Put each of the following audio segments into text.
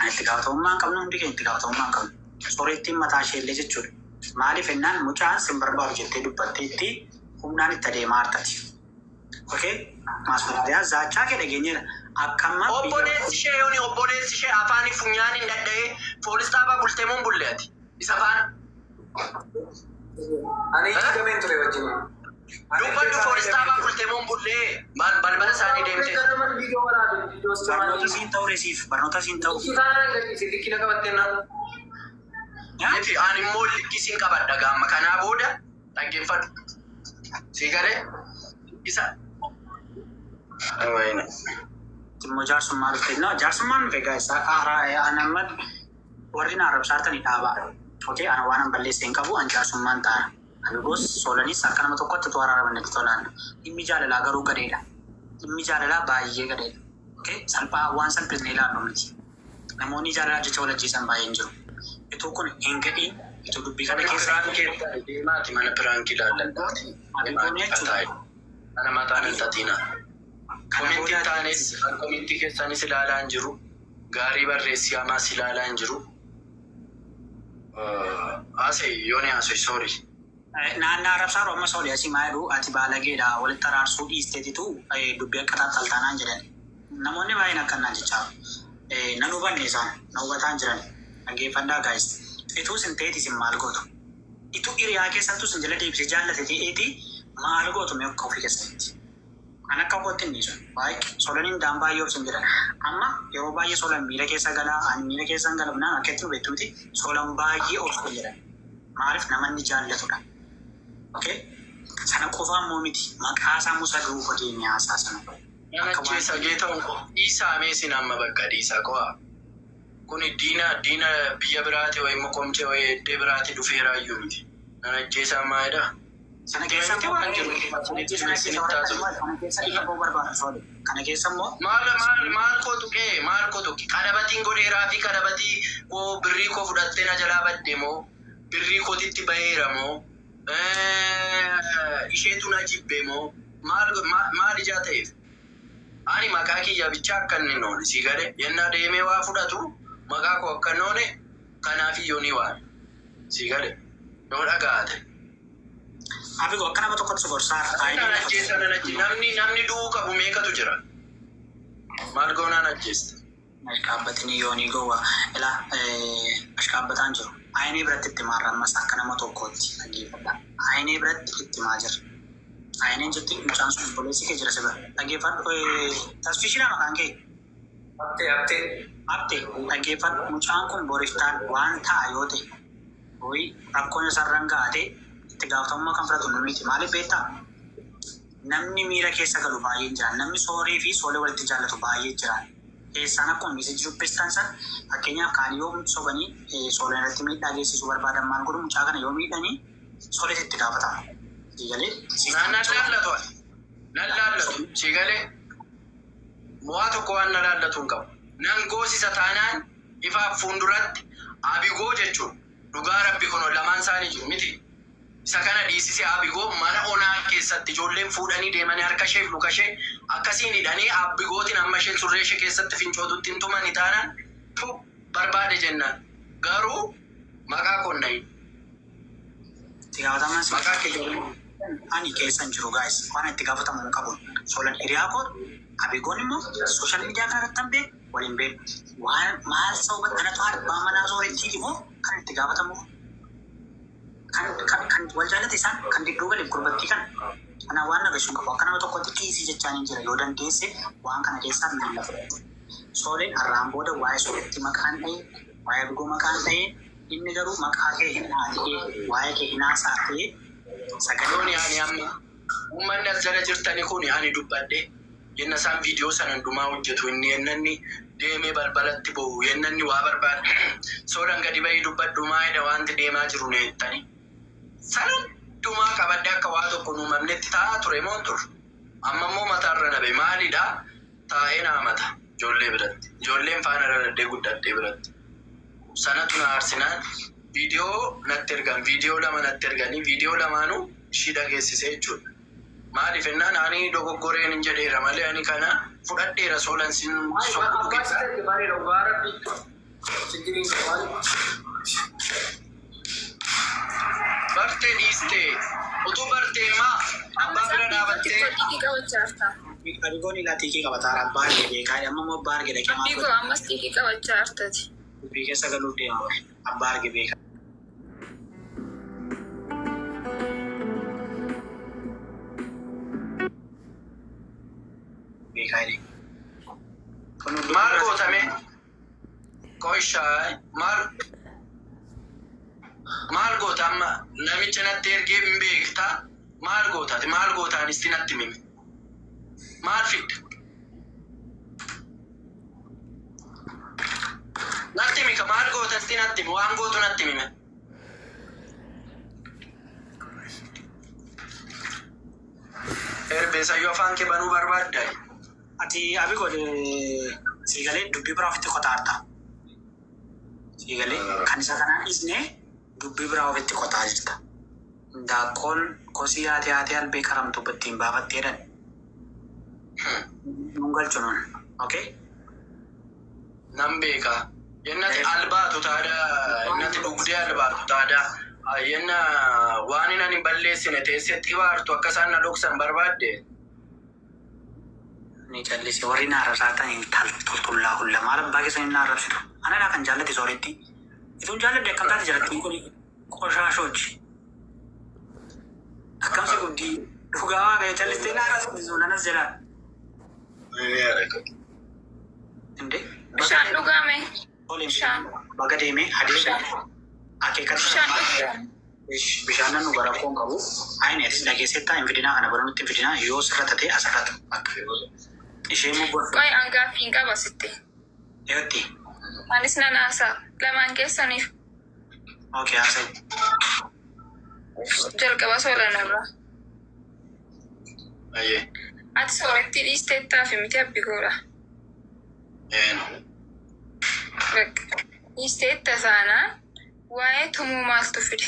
Ani itti gaafatamummaa hin qabnu, hundi keenya itti gaafatamummaa hin qabnu. Soorettiin mataa ishee illee jechuudha. Maaliif jennaan mucaan sin barbaadu jettee dubbatteetti humnaan itti adeemaa artati. Okay? Maasfaraariyaa zaachaa kee dhageenyeera. Akka amma biyya Obboleessi ishee yooni obboleessi ishee afaanii funyaaniin dhadha'ee poolis xaabaa bultee moo hin bulle ati? Isa faana? Ani hidhameen ture wajjin. Dubbadhu poolis xaabaa bultee moo hin bullee? Maal balbala isaanii deemtee? Barnoota siin ta'u resiif barnoota siin ta'u. Miti ani immoo likkii siin qabadha gaamma kanaa booda dhaggeeffadhu. Sii galee isa. Wayne. Immoo jaarsummaa dhufte. No, jaarsummaan dhufe guys. Haaraa an amma warri na arrabsaartanii dhaabaa. Okay, ana waan an balleesse hin qabu, an jaarsummaan ta'a. Abigoos Soolanis akka nama tokkotti utuu araaraman natti tolaan. Dhimmi jaalalaa garuu gadheedha. Dhimmi jaalalaa baay'ee gadheedha. Okay, salphaa waan salphisnee ilaallu miti. Namoonni jaalalaaf jecha wal ajjeesan baay'een jiru. Utuu kun hin ga'iin, utuu dubbii kana Mana keessa piraankii irraa deemaati mana piraankii ilaalladhaati. Abigoon jechuudha. Kana mataan hin xaxiina. Kana Komentii booda taanes komentii keessanis ilaalaa hin jiru. Gaarii barreessi hamaas ilaalaa hin jiru. Haasa'e yooni haasa'e sorry. Naannaa arrabsaa amma sooli asii maa jedhu ati baalageedha walitti araarsuu dhiisteetitu dubbii akka xaxxaltaanaan jedhan. Namoonni baay'een akkanaan jechaa nan hubanne isaan na hubataan jiran dhaggeeffadhaa guys. Ituu isin ta'eeti isin maal gootu? Ituu hiriyaa keessattuu isin jala deebisee jaallate ta'eeti maal gootu mee akka ofii keessanitti? An akka kootti hin dhiisu. Baay'ee Solaniin daan baay'ee obsin jedhan. Amma yeroo baay'ee Solan miira keessa galaa ani miira keessa hin galabnaan akka itti hubeettu miti Solan baay'ee obsin jedhan. Maaliif nama inni jaallatudha. Okay? Sana qofaa immoo miti maqaa isaa musa duuba deemee haasaa sana. Nan Akka waan ajjeesa geetahuun koo dhiisaa mee isin amma bakka dhiisaa qo'a. Kuni diina diina biyya biraati wayi immoo qomcee wayi eddee biraati dhufeeraayyuu miti. Nan ajjeesaa maalidha? Sana Sitti keessa miti immoo waan jiru sana isinitti keessa isinitti warra haasa'u. kana keessa ifa ba'uu barbaadu soole. Kana keessa immoo Maal maal maal koo tuqee maal koo tuqe qalabatiin godheeraa fi qalabatii koo birrii koo fudhattee na jalaa badde moo birrii kootitti baheera moo isheetu na jibbe moo maal maal ijaa ta'eef ani maqaa kiyya bichaa akka inni hin oole sii galee yennaa deemee waa fudhatu maqaa koo akka hin oole kanaaf iyyuu ni waame sii galee yoo dhagaate. Abigo akka nama tokkotti si gorsaa Nan aayinii lafa ajjeesa nan ajjeesa namni namni du'uu qabu meeqatu jira maal goonaan ajjeesta. Ashkaabbatini yoonii gowwa ila ashkaabbataan jiru. Aayinii biratti itti maarra ammas akka nama tokkootti dhaggeeffadha. Aayinii biratti itti maa jira. Aayiniin jetti mucaan sun obboleessi kee jira si bira. Dhaggeeffadhu tasfiishiidha maqaan kee. Abtee abtee. Abte dhaggeeffadhu mucaan kun boriftaan waan ta'a yoo ta'e wayi rakkoon isarraan gaate itti gaafatamummaa kan fudhatu nu miti. Maaliif beektaa? Namni miira keessa galu baay'een jira. Namni soorii fi soolee walitti jaallatu baay'ee jira. Keessaan akkuma miisajii dubbistan san fakkeenyaaf kaan yoo sobanii sooleen irratti miidhaa geessisuu barbaadan maal godhu mucaa kana yoo miidhanii sooletu itti gaafatama. Galee Nan laallatu ani. Nan laallatu. Si galee waa tokko waan na laallatu hin qabu. Nan goosisa taanaan ifaaf fuulduratti abigoo jechuun dhugaa rabbi kun lamaan isaanii jiru miti. Isa kana dhiisisee abigoo mana onaa keessatti ijoolleen fuudhanii deemanii harka ishee fi luka ishee akkasiin hidhanii abigootiin amma isheen surree ishee keessatti fincootutti hin tumani taanaan fu barbaade jennaan. Garuu maqaa konnayi. Itti gaafatamaan si Maqaa kee garuu. Ani keessa hin jiru guys. Waan itti gaafatamu hin qabu. Soolan hiriyaa koo abigoon immoo social media kana irratti hin beeku waliin beeku. Waan maal sababa kanatu abbaa manaa soorettii immoo kan itti gaafatamu kan kan kan wal jaallate isaan kan gidduu galeef gurbattii kana. Kana waan nagashu hin qabu. Akka nama tokkotti dhiisii jechaan hin jira. Yoo dandeesse waan kana keessaa miila fudhatu. Sooleen har'aan booda waa'ee sooretti maqaan dha'e, waa'ee abigoo maqaan dha'e, inni garuu maqaa kee hin haatee, waa'ee kee hin haasaatee sagalee Yooni ani amma uummanni as jala jirtani kun ani dubbadhe yenna isaan viidiyoo sana hundumaa hojjetu inni yennanni deemee balbalatti ba'u yennanni waa barbaade soolan gadi bahii dubbadhu maayidha wanti deemaa jiru neettani. Sana hundumaa qabadde akka waa tokko hin uumamnetti taa'aa ture moo ture. Amma immoo mataarra nabe maalidha taa'ee naa mata ijoollee biratti ijoolleen faana dhaladhee guddadhee biratti. Sanatu na aarsinaan viidiyoo natti ergan viidiyoo lama natti erganii viidiyoo lamaanuu ishii dhageessisee jechuudha. Maaliif jennaan ani dogoggoreen hin jedheera malee ani kana fudhadheera soolan sin sokkuu Abbaa keessa. si erge bareeda dhugaa rabbi. Chigiriin maal? Bartee dhiistee utuu bartee maa abbaa Ammas bira abbii dhaabattee koo xiqqii qabachaa jirta. Abigoon ilaa xiiqii qabataa abbaa arge beekaa amma immoo abbaa arge dhaqee maal Abbii koo ammas xiiqii qabachaa jirtati. Dubbii keessa galuuf deema bare. Abbaa arge beekaa. Beekaa jedhe. Kun dubbii maal biraa- gootame? Qoishaa maal maal goota amma namicha natti ergee hin beektaa? Maal gootaati? Maal gootaanis natti mime? Maal fidda? Natti himi ka maal gootasti natti himi waan gootu natti himi. Erbeesayyuu afaan kee banuu barbaadda. Ati Abigoon siigalee dubbii biraa ofitti qotaa jirta. Siigalee kan isa kanaan dhiisnee dubbii biraa ofitti qotaa jirta. Daakkoon kosii haatee haatee albee qaramtu ittiin baafattee jedhan. Nun galchu nun. Okay? Nan beeka. Yennati albaatu taadaa, yennati dhugdee albaatu taadaa. Yenna waan inni ani balleessine teessee xibaartu akka isaan na dhoksan barbaadde. Ni callise warri na arrabsaa ta'an toltollaa hulla maal abbaa keessan na arrabsitu. Anadhaa kan jaallate sooretti. Ituun jaalladhe akkam taate jalatti kun qoshaashochi. Akkamsi guddii dhugaa waaqayyo callistee na arrabsitu nanas jedhaa. Inde Bishaan dhugaame. Bishaan. baga deemee adeemu akeekkata Bishaan dhugaame. Bishaan nan dhuga rakkoon qabu. Ayini atis dhageessettaa hin fidinaa kana bara nutti hin fidinaa yoo sirra ta'e asirra akka ishee immoo gorfa Qoy an gaaffii hin qaba sitti. dhiyootti. Anis nan haasa'a. Lamaan keessaniif Okay, haasa'e. jalqaba soolanarra. Ayyee. Ati sooretti dhiisteettaa fi miti abbi goodha. Eenu. Bakka dhiisteetta taanaan waa'ee tumuu maaltu fide?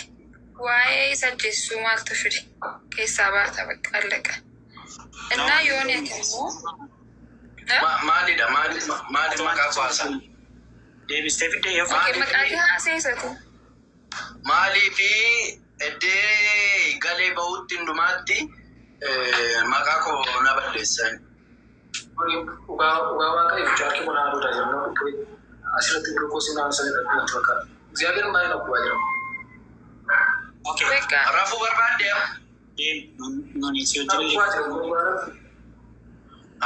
Waa'ee isa ajjeessuu maaltu fide? Keessaa baata bakka allaqa. Innaa yoon ati immoo Maalidha? Maali maali maqaa kwaasaa? Deebistee fiddee yoo Maali? Maqaa kee haasa'isatu. Maalii fi iddee galee bahutti hundumaatti maqaa koo na balleessan. Dhugaa dhugaa waaqayyo jaarki kun haadhuudha jedhamu dhukkubee asirratti gulukoosii naannoo sana irratti natti fakkaata. እግዚአብሔር baay'ee na dhukkubaa jira. Okay. Bakka Rafuu barbaadde Deem nuni si Na hojii dhukkubaa jira dhugaa rabbi.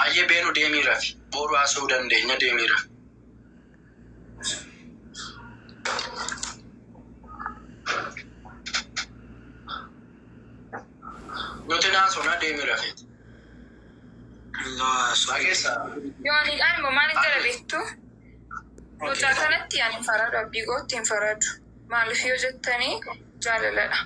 Ayyee beenu deemii rafi. Boru haasa'uu dandeenya deemii rafi. Nuti naasona deemii rafeeti. Dhageessaa? Yooniidhaan immoo maaliif jala beektu? Mucaa kanatti ani hin faradu, abbii gootti hin faradu. Maaliif yoo jettanii jaalaladha.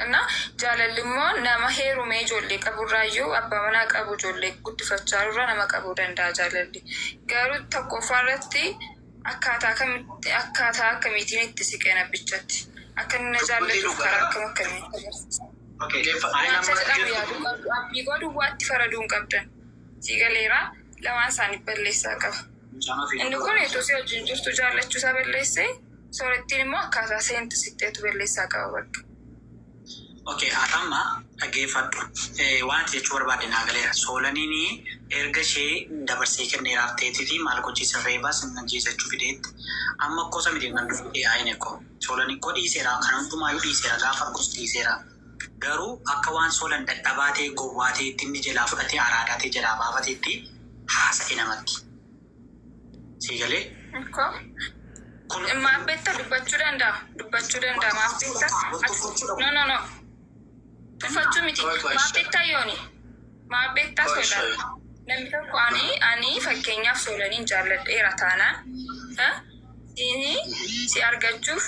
እና jaalalli immoo nama heerumee ijoollee qaburraayyuu abbaa manaa qabu ijoollee guddifachaa irra nama qabuu danda'a jaalalli. Garuu tokkoffaa irratti akkaataa kamitti akkaataa akkamiitiin itti siqee nabbichatti. Akka inni na jaallatuuf karaa akkam akkamiin agarsiisa. Okay. Wanta jedhamu yaaduu qabdu. Abbii goo duwwaatti faraduu hin qabdan. Sii galeera lamaan isaanii balleessaa qaba. Inni kun utuu si wajjin jirtu jaallachuu isaa balleessee soorettiin immoo akkaataa seentu sitteetu balleessaa qaba bakka. Okay, ati amma dhaggeeffadhu. Waan ati jechuu barbaadde naa galeera. Soolaniin erga ishee dabarsee kenneeraaf ta'eetii fi maal gochiisa reebaa sin ajjeesachuu fideetti. Amma gosa miti kan dhufe ayin ko. Soolanii koo dhiiseera kan hundumaayyuu dhiiseera gaafa argus dhiiseera. Garuu akka waan soolan dadhabaa ta'e gowwaa ta'etti inni jalaa fudhatee araadaa ta'e jalaa baafateetti haasa'e namatti. Sii galee Ikkoo kun maaf beekta dubbachuu danda'a. Dubbachuu danda'a maaf beekta. No no no. Tuffachuu miti. Maaf beektaa yooni. Maaf beektaa soolan. Namni tokko ani fakkeenyaaf soolaniin jaalladheera taanaan siinii si argachuuf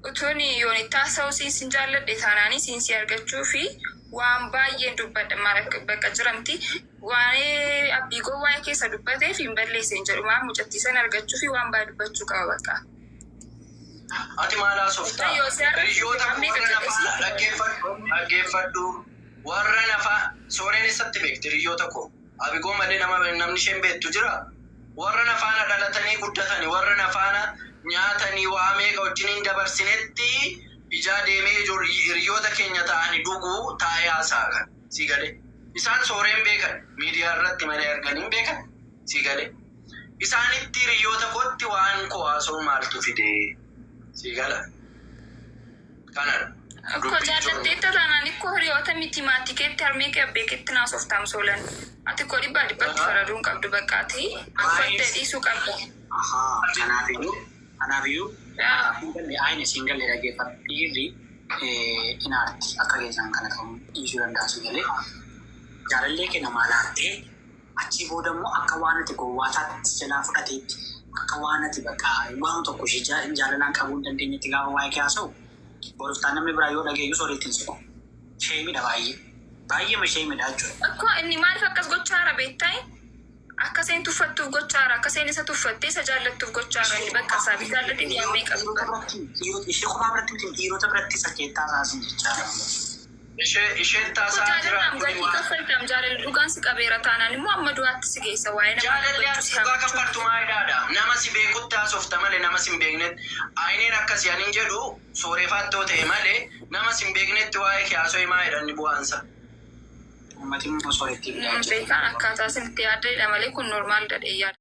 utuun yoonitti haasa'u siin sin jaalladhe taanaanii siin si argachuu fi waan baay'een dubbadha maal bakka jiramti waa'ee abbii goo waa'ee keessa dubbateef hin balleesse hin jedhu maal mucattii sana argachuu fi waan baay'ee dubbachuu qaba bakka. Ati maal haasoftaa? Yoo si argachuu Hiriyoota fi warra meeqa nafaa jedhee dhaggeeffadhu dhaggeeffadhu warra nafaa sooreen eessatti beekti hiriyoota koo? Abigoo malee nama namni isheen beektu jira? Warra nafaana dhalatanii guddatanii warra nafaana Nyaatanii waa meeqa wajjiniin dabarsinetti ijaa deemee hiriyoota keenya ta'anii dhuguu taa'ee haasa'a kan si galee. Isaan sooreen beekan, miidiyaa irratti malee arganii hin beekan, si galee. Isaanitti hiriyoota kootti waan koo haasa'u maaltu fide, si gala. Kanadha. Akkoo jaallatteetta taanaan ikkoo hiriyoota miti, maatii keetti, harmee kee, abbee keetti naasoftaam soolan. Ati koo dhibbaa dhibbatti faraduu hin qabdu, baqqaati. Uffattee dhiisuu qabda. Ahaa, kanaafiyyuu kanaafiyyuu Yaa. singalle ayine singalle dhaggeeffadhu, dhiirri inaarti akka keessan kana ta'uu dhiisuu danda'a, si galee. Jaalallee kee namaa laattee achii booda immoo akka waan ati gowwaa taate jalaa fudhateetti, akka waan ati bakka waan tokko ishee jaalalaan qabuu hin dandeenyetti gaafa waa'ee kee haasa'u, boroftaan namni biraa yoo dhageeyyu sooretti hin siqu. Sheemidha, baay'ee. Baay'ee sheemidha jechuudha. Akkoo inni maaliif akkas gochaara beektaa? Akka isheen tuffattuuf gochaara. Akka isheen isa tuffattee isa jaallattuuf gochaara. Inni bakka isaa fi jaallatee waan meeqa Dhiirota biratti, dhiirota ishee kophaa biratti miti, dhiirota biratti sakkeettaa isaasin jechaadha. Ishee isheen Akkoo taasaa jira. jaalalaan gatii kaffaltaam, jaalalli dhugaan si qabeera taanaan immoo amma du'aatti si geessa, waa'ee namaa Jaalalli dubbachuu ati si dhugaa hamachuu. kaffaltu maayidhaadha. Nama si beekutti haasofta malee nama si hin beeknetti. Ayineen akkasii ani hin jedhu, soorefattoo ta'e malee nama si hin beeknetti waa'ee kee haasa'e maayidha inni bu'aansa? Uummatni immoo sooretti bitaa jechuudha. Beekaan akkaataa isinitti yaaddanidha malee kun normaal dha yaada.